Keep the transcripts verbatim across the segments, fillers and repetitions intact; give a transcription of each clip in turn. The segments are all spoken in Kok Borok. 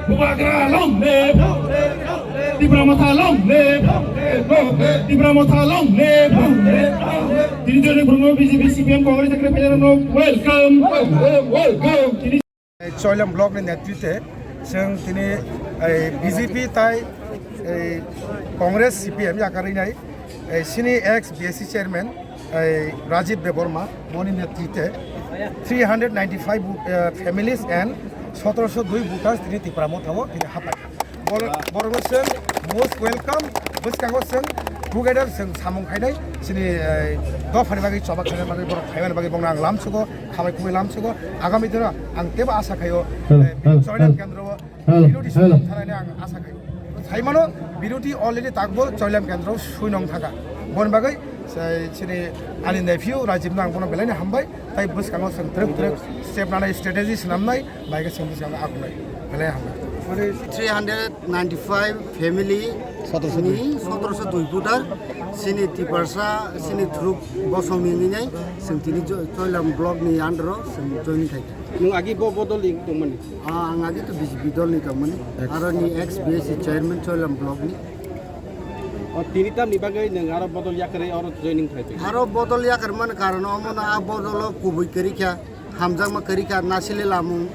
Bubagra long live! Tipra Motha long live! Tipra Motha long live! Tini joni bwrwino B J P, C P M, Congress secretary no welcome! Welcome! Tini Choilam block ni netrite chwng tini, eh, B J P tai, eh, Congress C P M yakarwi nai, eh, sini ex B S C chairman, eh, Rajib Debbarma boni netrite three hundred ninety-five vo-, eh, families and sotoroso dui voters tini Tipra Motha o tini hapai. Bor-, borokno chwng most welcome, bwskango chwng together chwng samung khainai, chini, eh, dophani bagwi choba khaina bagwi borok phaimani bagwi bongno ang lamsugo, khamai khumui lamsugo. Agami dino ang teibo asa khaio, Hello, eh, hello, Choilam hello. Kendro o Hello, Birodhi hello. Swnong thanani ang asa khaio. Saimano Birodhi already takbo Choilam Kendro o swnong thangkha. Boni bagwi, eh, chini ani nephew Rajibno ang bono belaino hambai, tai bwskango chwng twrwk twrwk step nanai, strategy swnamnai, bai khe chwng bwskango akunai. Belai hambai. Three hundred ninety-five family ni sotoroso dui voter sini Tiprasa sini thuruk bosong ni nai chwng tini jo-, Choilam block ni under o chwng joining khai. Nwng agi bo bodol ni tongmani? Ah, ang agi to B J P dol ni tongmani. Aro ni ex B S C chairman Choilam block ni. O tini tamni bagwi nwng aro bodol yakarwi oro joining khai tong? Aro bodol yakarmani karon omo no a bodol o kubui kwrwi kha. Hamjakma kwrwi kha, nasile lamung,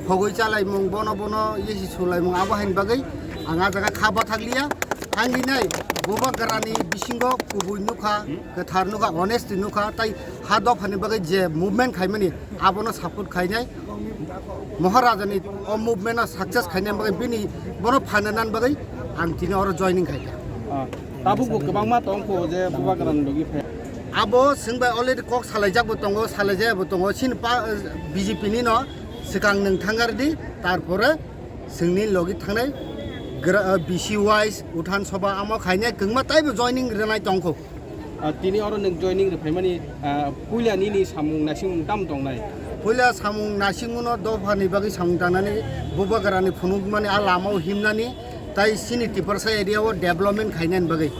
khogwi chalaimung, bono bono yesi sulaimung, abo haini bagwi ang a jaga kha bathakliya. Ang hinai Bubagrani bisingo kubui nukha, kwthar nukha, honesty nukha, tai ha dophani bagwi je movement khaimani, abono support khainai. Maharajani o movement o success khainai bagwi bini bono phananani bagwi ang tini oro joining khaikha. Ah, tabukbo kwbangma tongkho je Bubagrani logi phai. Abo chwng bai already kok salaijak bo tongo, salaijaya bo tongo. Chini pa, B J P ni no swkang nwng thangkar di, tarpore chwngni logi thangnai gra-, B C wise, Uthan Sabha amo khainai kwngma taibo joining rwnai tongkho. Ah, tini oro nwng joining rwphaimani, ah, puila nini samung naisingmung tamo tongnai? Puila samung naisingmano dophani bagwi samung tangnani Bubagrani phunukmani a lama o himnani tai chini Tiprasa area o development khainani bagwi.